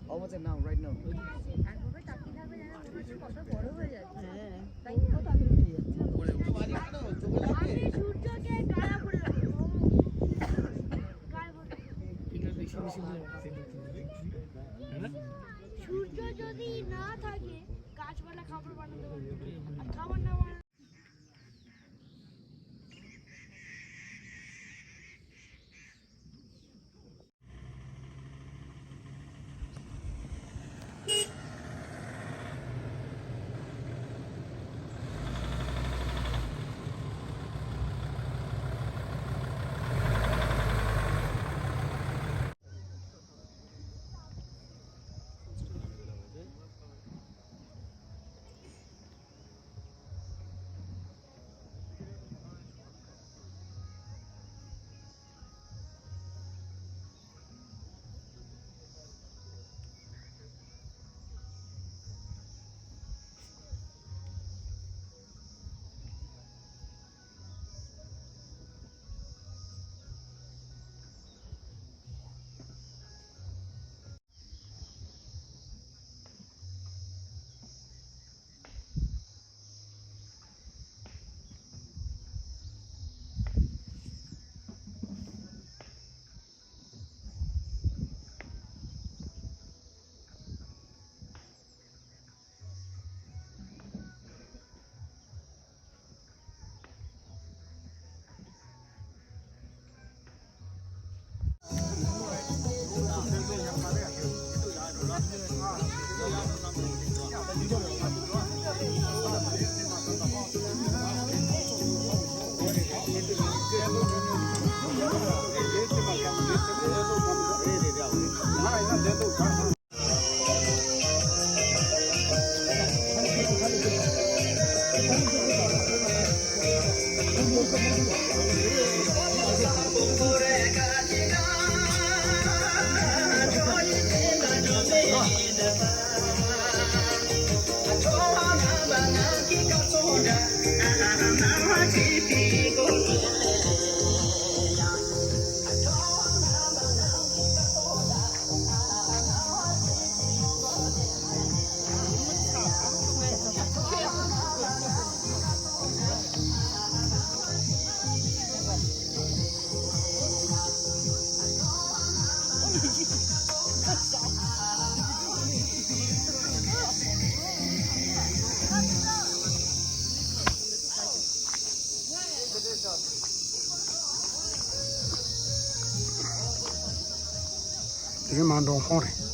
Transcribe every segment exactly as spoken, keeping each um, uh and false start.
I'll WhatsApp now, right now. আপনি সূর্যকে গায়ে পড়ে যাবেন। গায়ে পড়ে। এটা বেশি বেশি করে রাখতে হবে। হ্যাঁ? সূর্য যদি না থাকে, গাছপালা খাবার বানাতে পারবে না। আর খাবার না বানালে དེ་རིང་མ་འགྲོ་ཁོང་རེད།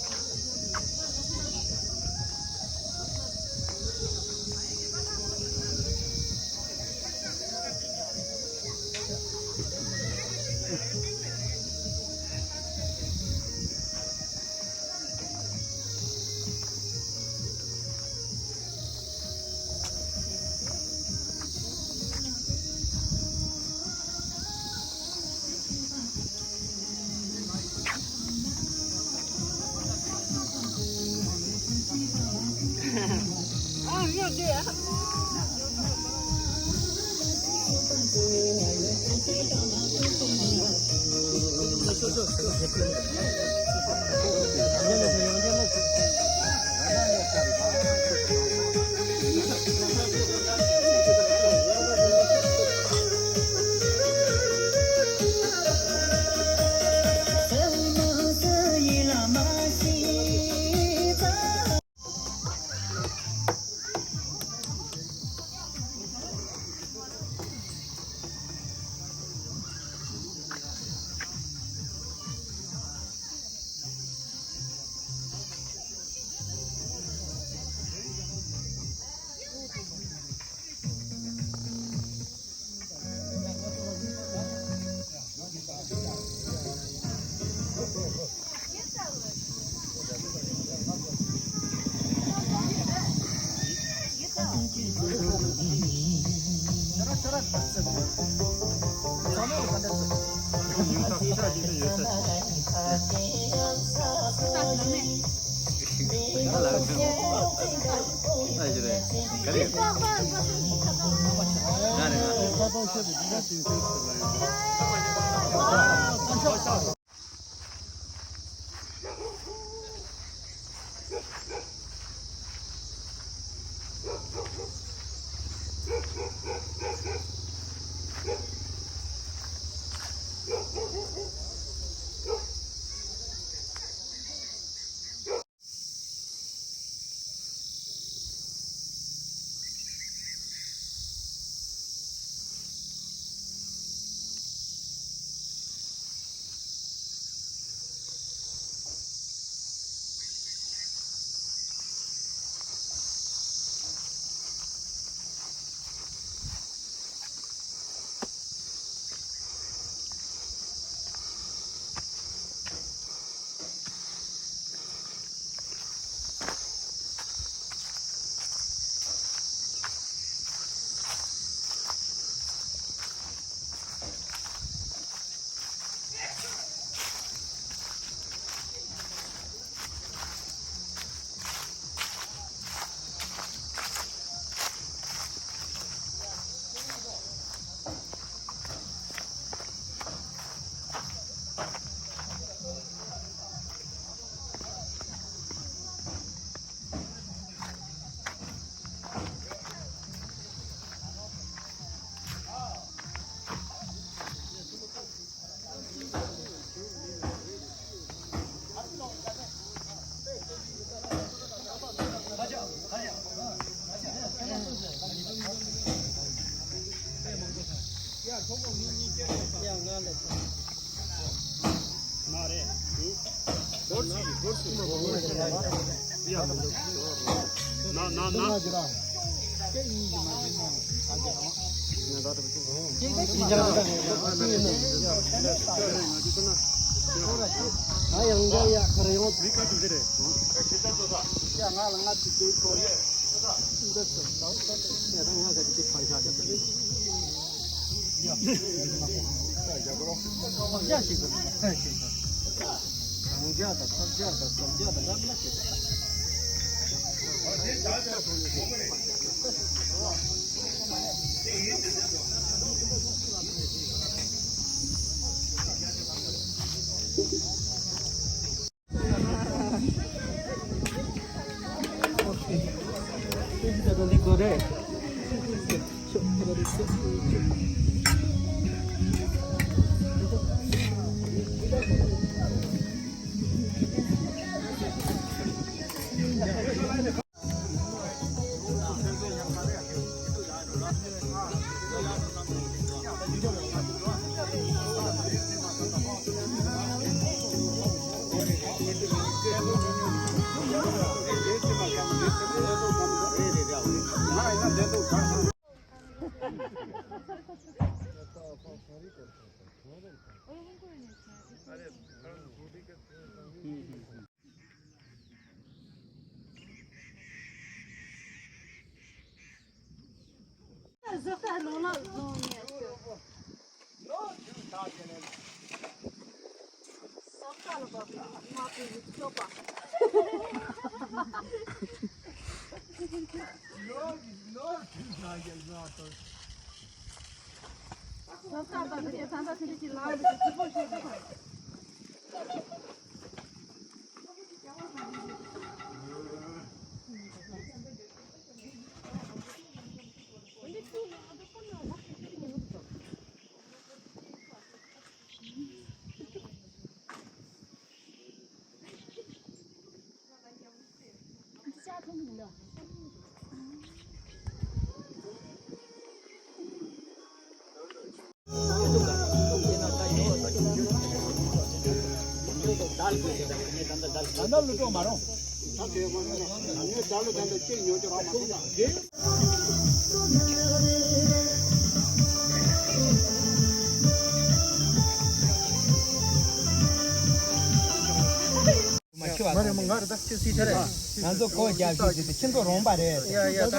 མ་རེད་མོ། ང་རེད་ད། ཁྱེད་སྲིད་ཆ་རེད། ང་ཚོ་སྒོ་རྒྱག་ཤོག་ཅིག་ཁྱེད་ཚོ་རོང་པ་རེད། ཡ་ཡ་ད་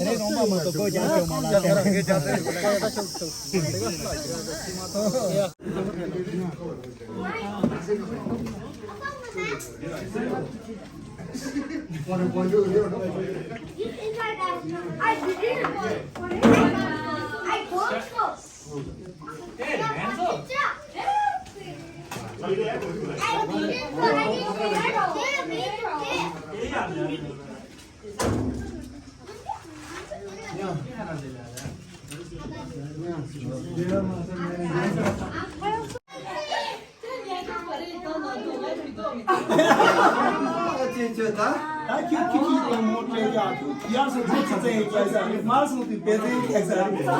རེད། རོང་པ་མ་གཏོགས་སྒོ་རྒྱག་ཤོག་མ་ལ་ད། ད་ཁྱོད་ཁྱི་ཁྱི་དང་མོ་སྤྲད་ཡག་ཁྱོད་ཁྱི་ཡག་སོང་ཁྱོད་ཆ་ཚང་ཡག་རྒྱག་ས་རེད། མར་སོང་དུས་བེ་ཚན་རྒྱག་ས་རེད། ཁྱོད་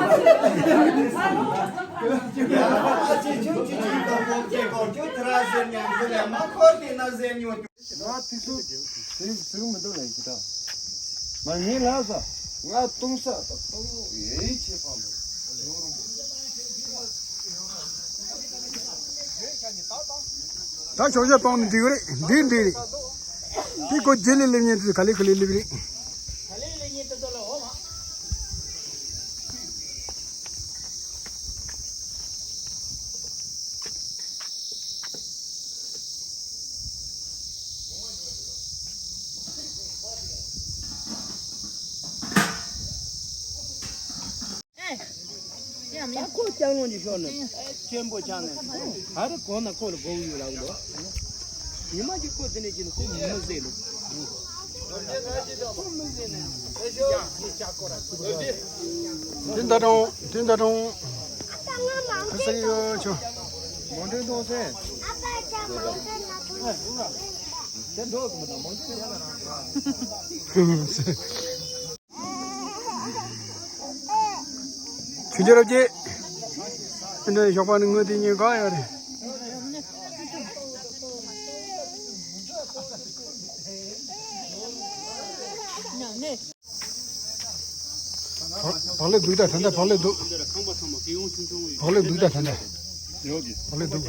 ཁྱི་ཁྱི་དང་མོ་སྤྲད་གོ་ཁྱོད་ཐ་ར་ཟེར་ཉམས་ཟེར་ལས་མ་འཁོར་དེ་ན་ཟེར་ཉོ། ང་ཐིག་ཚོ་ཟེར་ཟེར་མི་འདུག་ལ་ཡིན་གྱི་ད། ང་ངའི་ལགས་ས་ང་ལྟུང་ས་དང་ལྟུང་ལུགས་ཡེ་ཆེ་ཕམ་པོ། ད་ཞོགས་ཇ་བཏང་ནས་འགྲིག་གི་རེད། འགྲིག་འགྲིག་རེད། འདི་ཁོ་རྗེས་ལས་སླེབས་ཉེན་དུ་ག་ལེ་ག་ལེ་སླེབས་རེད། ད་ཁོ་ལྕགས་ལོང་གི་ཤོར་ནས་ཆེན་པོ་ཆགས་ནས་ད་རེ་གོང་ན་ཁོ་ལ་དགོས་ཡོད་ལབ་འདུག་ཉི་མ་གཅིག་ཁོ་དེ་ནས་ཅི་ནས་ཁོ་མི་མི་ཟེར་ལོ། དེ་ད་དྲང་དེ་ད་དྲང་ཁ་སང་ཡོད་ཆོ། མོ་འདྲེ་གཏོང་སེ། དེ་འགྲོ་གི་མི་འདུག་མོ་འདྲེ་ཡང་ན། ཆུང་ཆུང་རབ་ཀྱི། དེ་འདྲའི་ཞོགས་པ་ནི་དངོས་དེ་ཉིན་གང་ཡོད་རེད། བག་ལེབ་འདུག་ད་ད་ལྟ་བག་ལེབ་འདུག་བག་ལེབ་འདུག་ད་ད་ལྟ་བག་ལེབ་འདུག་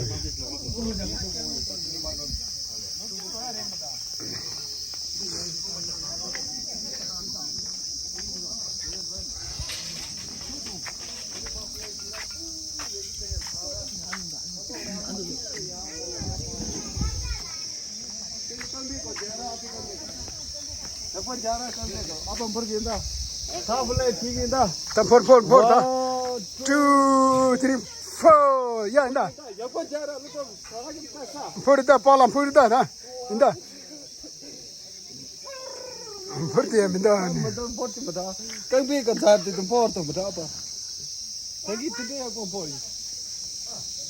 དགོས། ད་འཕུར་འཕུར་འཕུར་ད། One, two, three, four. ཡ་ཡིན་ད། འཕུར་ད་པཱ་ལགས་འཕུར་ད་ད། ཡིན་ད། འཕུར་དེ་ཡང་མི་འདའ་ནི། མི་འདའ་འཕུར་དེ་མི་འདའ། རྐང་པའི་ག་འཛར་དེ་དུ་འཕུར་དུ་མི་འདའ་པ། ད་གི་དེ་འདྲ་ཡག་པོ་འཕུར་ཡིན།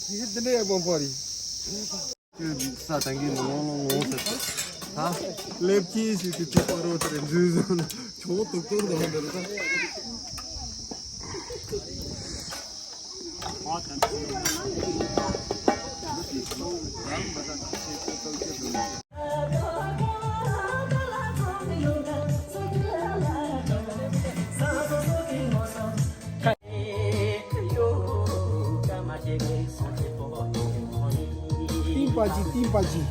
དེ་གི་དེ་འདྲ་ཡག་པོ་འཕུར་ཡིན། ཁྱོད་ས་དང་གི་ངོ་ལོ་ངོ་ཟེར། ད་ལེབ་ཀྱི་ཞིག་གི་དུ་པ་རོ་དེ་རེ་འཛུལ་བཟོ་ན་ཆོག་ཏུག་ཏུག་འདུག་འདི་རེད་ད། ཏིང་པ་ཅི་ཏིང་པ་ཅི།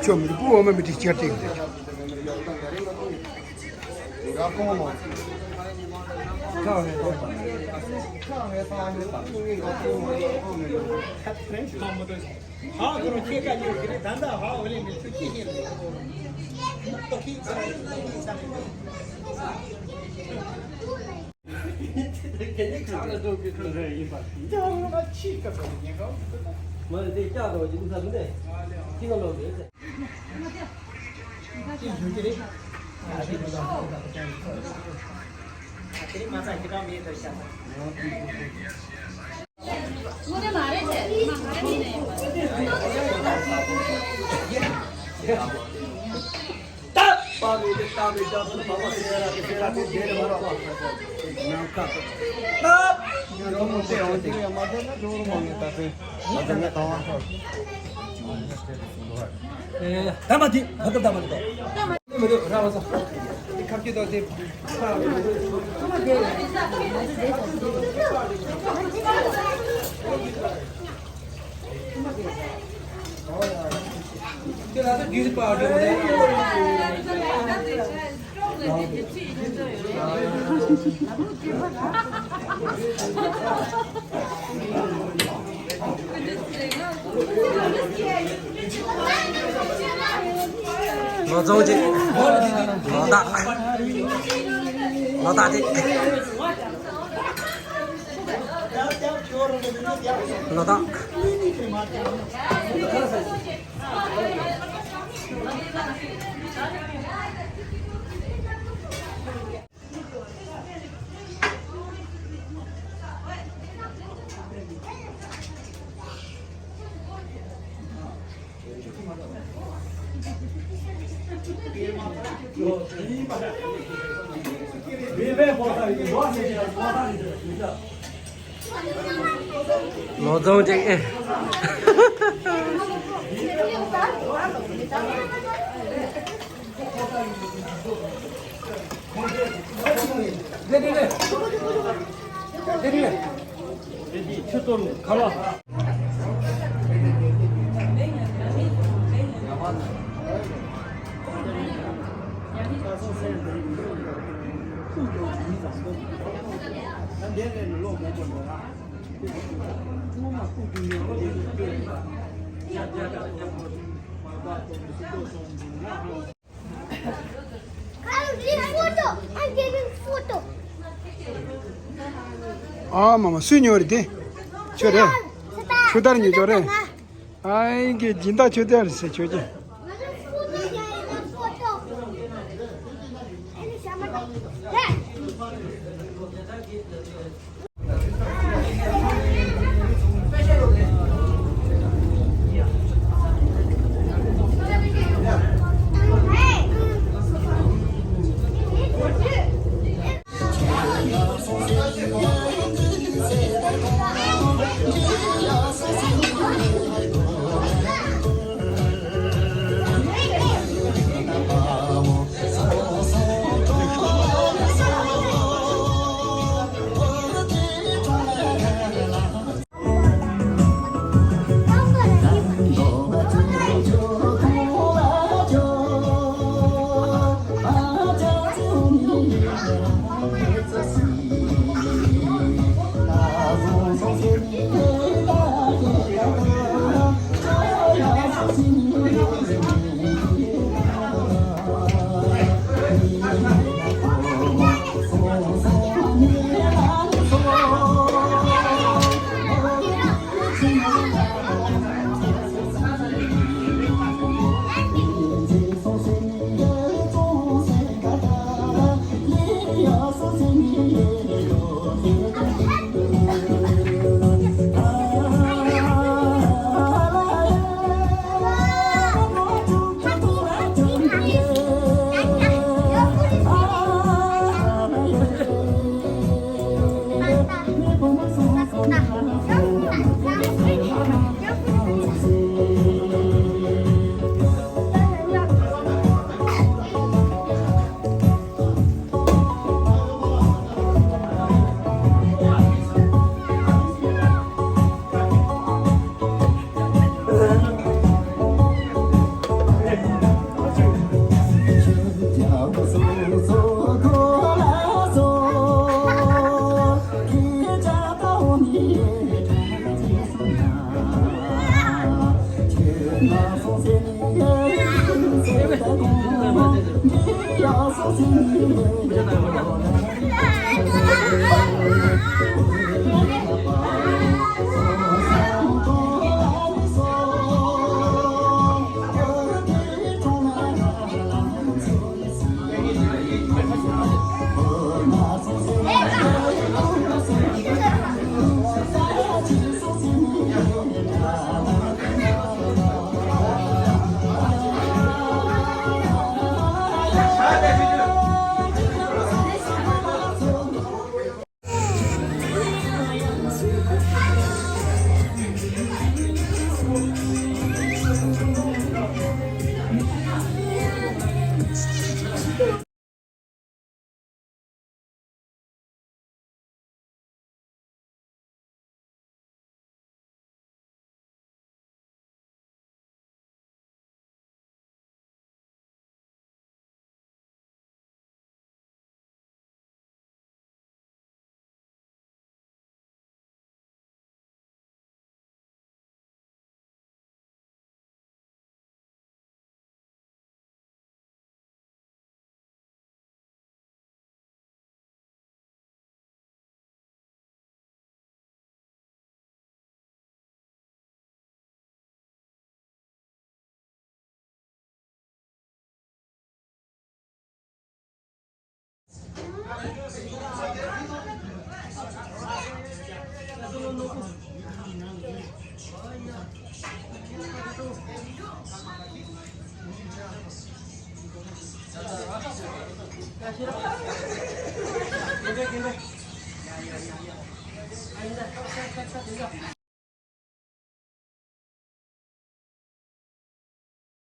ཁྱོད་མི་སྤུ་འོ་མ་མི་ཏིག་ཅར་ཏིག་ལོ་ཚོགས་ཅིག་ལོ་ཟླ། ལོ་ཟླ་ཅིག་ལོ་ཟླ། ལོ་ཚོད་ཅིག་ཨ་མ་མ་སུས་ཉོ་རེད་དེ། ཁྱོད་རེད། ཆུ་དར་ཉོ་ཅོག་རེད། ཨ་ཡིན་གྱི་སྦྱིན་བདག་ཆོས་དར་ཟེར་ཁྱོད་ཀྱི།